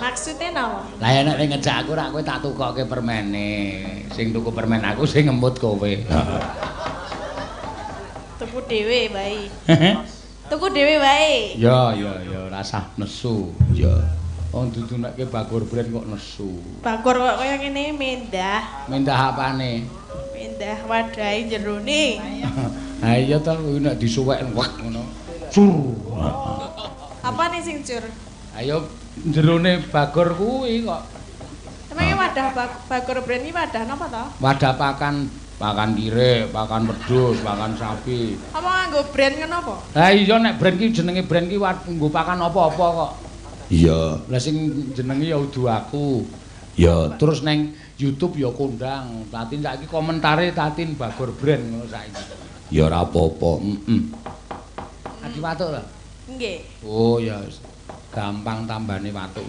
Maksude napa? Lah ya nek ngejak aku rak kowe tak tukoke permene. Sing tuku permen aku, sing ngemut kowe. Tuku dhewe wae. Tuku dhewe wae. Ya ya ya, rasah nesu. Ya. Wong dudu nekke Bagor Brand kok nesu. Bagor kok kaya ngene mendah. Mendah apane? Mendah wadahe jerone. Ha iya to, kuwi nek disuwek wek ngono. Cur. Apa nih sing cur? Ayo jerone Bagor kuwi kok. Emangnya wadah Bagor Brand iki wadah napa to? Wadah pakan, pakan kirik, pakan wedhus, pakan sapi. Apa nganggo brand ngono apa? Lah iya, nek brand ki jenenge brand ki nggo pakan apa-apa kok. Iya. Lah sing jenenge ya udu aku. Ya, terus neng YouTube ya kondang. Tatin saiki komentare Tatin Bagor Brand ngono saiki. Ya ora apa-apa. Heeh. Adi watuk ta? Nggih. Oh ya wis. Gampang tambane watuk.